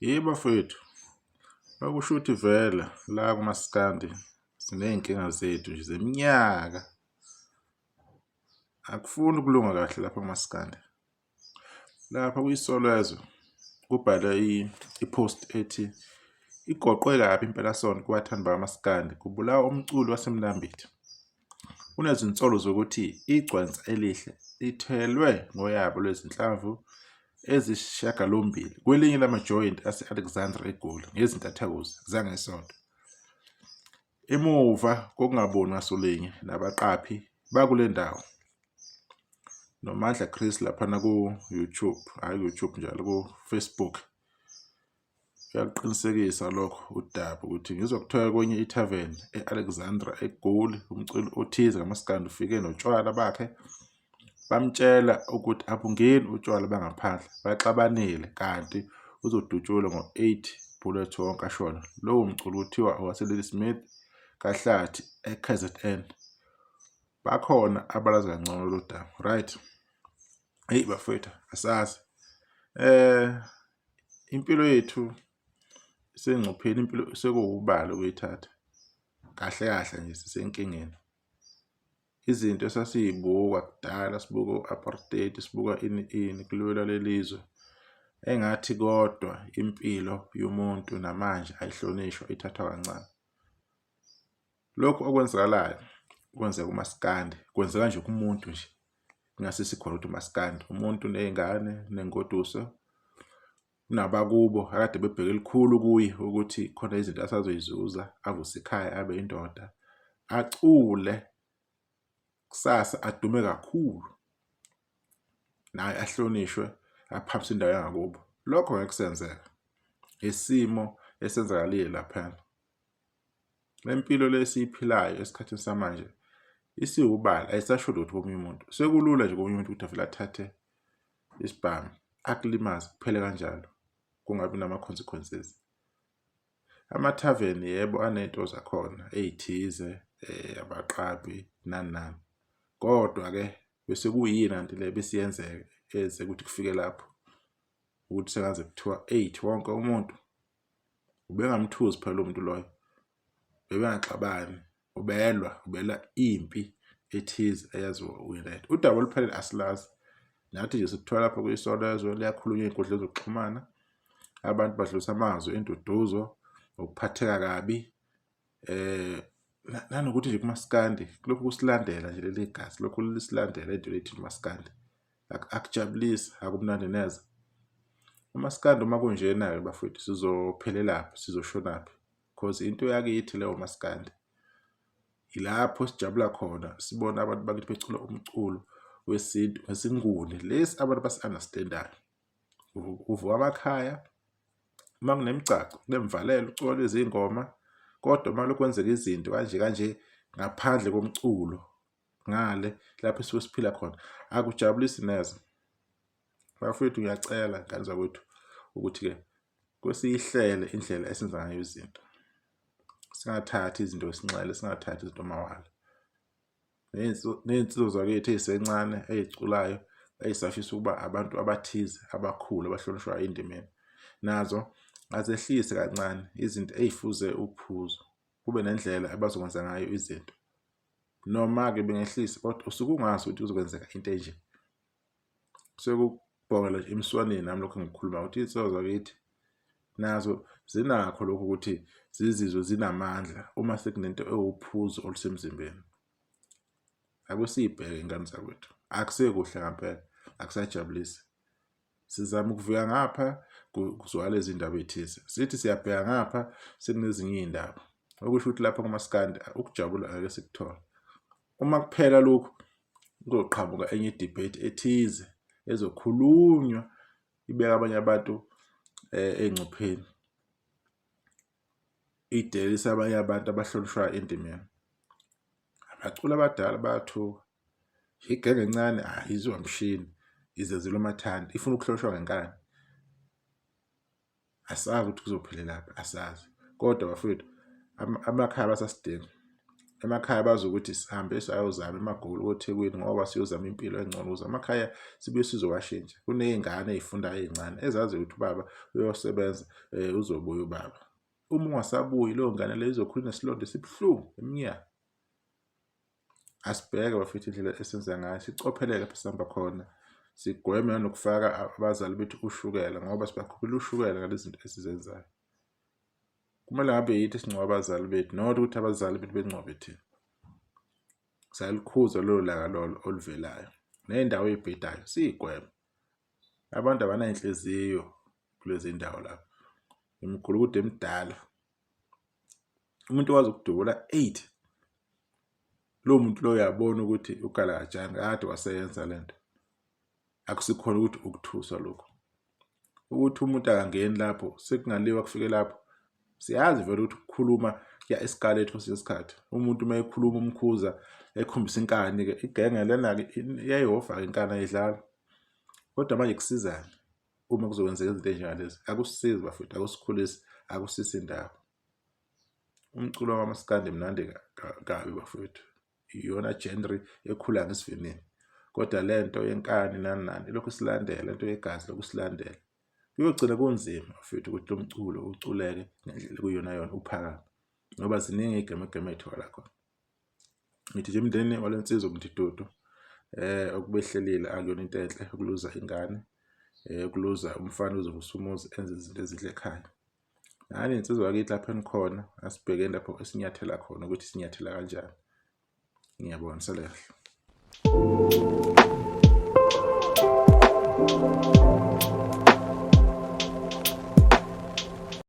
Yebo bafowethu, okusho ukuthi vele la kumaskandi siney'nkinga zethu nje zeminyaka. Akufuni ukulunga kahle lapha kumaskandi. Lapha kwiSolezwe kubhalwe i-post ethi igoqwe kabi impelasonto kubathandi bakamaskandi kubulawa umculi waseMnambithi. Kunezinsolo zokuthi igcwensa elihle lithelwe ngoyaba lwezinhlamvu eziyisishiyagalombili kwelinye lamajoyinti ase-Alexandra eGoli ngezintathakusa zangeSonto. Emuva kokungaboni ngasolinye nabaqaphi bakule ndawo. Nomandla Chris laphana ku-YouTube, hhayi ku-YouTube njalo ku-Facebook. Uyakuqinisekisa lokho udaba ukuthi ngizwa kuthiwa kwenye ithaveni e-Alexandra eGoli umculi othize kamaskandi ufike notshwala bakhe bamtshela ukuthi abungeni utshwala bangaphandle baxabanile kanti uzodutshulwa ngo-8 bullet wonke ashona. Lowo mculi kuthiwa owaseLadysmith kaHlathi e-KZN. Bakhona abalazi kangcono lolu daba, right? Eyi bafowethu asazi. Impilo yethu isengcupheni, impilo sekuwubala ukuyithatha. Kahle kahle nje sisenkingeni. Izinto esasiyibuka kudala sibuka o-apartheid, sibuka ini ini kulwelwa leli zwe. Engathi kodwa impilo yomuntu namanje ayihlonishwa ithathwa kancane. Lokhu okwenzakalayo kwenzeka kumaskandi, kwenzeka nje kumuntu nje. Kungase sikhona ukuthi umaskandi umuntu uney'ngane unengoduso unabakubo akade bebheke elikhulu kuye ukuthi khona izinto asazoyizuza avuse ikhaya abe indoda acule kusasa adume kakhulu naye ahlonishwe aphaphise indawo yangakubo. Lokho ngeke kusenzeka isimo esenzakalile laphana. Le mpilo le esiyiphilayo esikhathini samanje isiwubala ayisasho lutho komunye umuntu. Sekulula nje komunye umuntu ukuthi avele athathe isibhamu akulimaze kuphele kanjalo kungabi nama-consequences. Amathaveni yebo aney'nto zakhona ey'thize abaqaphi nani nani, kodwa-ke bese kuyini kanti le ebesiyenzeka eze ukuthi kufike lapho ukuthi sengaze kuthiwa eight wonke umuntu. Ubengamthusi phela lo muntu loyo, bebengaxabani, ubelwa, ubelwa impi ethize eyaziwa uyena yedwa. Udaba oluphelele asilazi, nathi nje sikuthola lapha kwiSolezwe liyakhulunywa ey'nkundleni zokuxhumana, abantu badlulisa amazwi enduduzo, ukuphatheka kabi nanokuthi nje kumaskandi kulokhu kusilandela nje leli gazi lokhu lisilandela into lethu umaskandi akujabulisi akumnandi neze. Umaskandi uma kunjena-ke bafowethu sizophelelaphi sizoshonaphi cause into yakithi leyo maskandi. Ilapho sijabula khona sibona abantu bakithi becula umculo wesintu wesiNguni lesi abantu abasi-understand-ayo. Kuvuka amakhaya uma kunemigcagco kunemvalelo uculo lwezingoma kodwa uma lokhu kwenzeka izinto kanje kanje ngaphandle komculo ngale lapho esuke siphila khona akujabulisi neze. Bafowethu ngiyacela ngane zakwethu ukuthi-ke kwesiyihlele indlela esenza ngayo izinto. Singathathi izinto esinxele, singathathi izinto mawala. Ney'nsizwa zakithi ey'sencane ey'culayo ey'safisa ukuba abantu abathize abakhulu abahlonishwayo endimeni nazo azehlise kancane izinto ey'fuze uphuzo kube nendlela abazokwenza ngayo izinto. Noma-ke bengehlisa kodwa usuke ungazi ukuthi kuzokwenzeka into enje. Sekubhongela nje emswaneni nami lokhu engikukhuluma ukuthi iy'nsizwa zakithi nazo zinakho lokhu ukuthi zizizwe zinamandla uma sekunento ewuphuzo olusemzimbeni. Ake siyibheke ingane zakwethu, akusekuhle ngampela, akusajabulisi. Sizama ukuvika ngapha kuzwakala izindaba ey'thize, sithi siyabheka ngapha sekunezinye iy'ndaba. Okusho ukuthi lapha kumaskandi ukujabula angeke sikuthole. Uma kuphela lokhu kuzoqhamuka enye i-debate ethize ezokhulunywa ibeka abanye abantu engcupheni, idelise abanye abantu abahlonishwayo endimeni. Abaculi abadala bayathuka, igenge encane ayizwa mshini izenzela umathanda ifuna ukuhloshwa ngenkani. Asazi ukuthi kuzophelelaphi asazi kodwa bafowethu amakhaya basasidinga. Emakhaya bazi ukuthi sihambe sayozama emaGoli koThekwini ngoba siyozama impilo engcono ukuze amakhaya sibuye sizowashintsha. Kuney'ngane ey'fundayo ey'ncane ezaziyo ukuthi ubaba uyosebenza uzobuya ubaba. Uma ungasabuyi leyo ngane leyo izokhula inesilonda esibuhlungu iminyaka. Asibheke bafethu indlela esenza ngayo, sicophelele lapho esihamba khona, sigweme nanokufaka abazali bethu ushukela ngoba sibakhuphela ushukela ngalezi zinto esizenzayo. Kumele ngabe yithi esingcwaba abazali bethu not ukuthi abazali bethu bengcwabe thina. Sayalukhuza lolo laka lolo oluvelayo ney'ndawo ey'bhedayo siy'gweme. Abantu abanayinhliziyo kulezi ndawo lapha, imigulukudu emidala. Umuntu wazi ukudubula 8 lowo muntu loyo uyabona ukuthi ugalakajani kade waseyenza lento. Akusikhona ukuthi ukuthuswa lokho. Ukuthi umuntu akangeni lapho sekungaliwa kufike lapho siyazi vele ukuthi ukukhuluma kuya escalate kwesinye isikhathi. Umuntu uma ekhuluma umkhuza ekhombisa inkani-ke igenge lena-ke iyayihova-ke inkani ayidlali. Kodwa manje kusizani uma kuzokwenzeka izinto ey'njengalezi? Akusisizi bafethu, akusikhulisi, akusisi indawo. Umculo wamaskandi mnandi kabi bafethu. Iyona genre ekhula ngesivinini. Kodwa le nto yenkani nani nani ilokhu isilandela, lento yegazi lokhu isilandela. Kuyogcina kunzima bafethu ukuthi lo mculo uculeke ngendlela ekuyiyona yona uphakame ngoba ziningi iy'gemegeme ey'tholakala khona. Ngithi nje emndenini wale nsizwa ngithi dudu okubehlelile akuyona into enhle ukuluza ingane ukuluza umfana uzovusa umuzi enze izinto ezinhle ekhaya. Nani insizwa yakithi lapho enikhona asibhekeni lapho esinyathela khona ukuthi sinyathela kanjani. Ngiyabona sale kahle.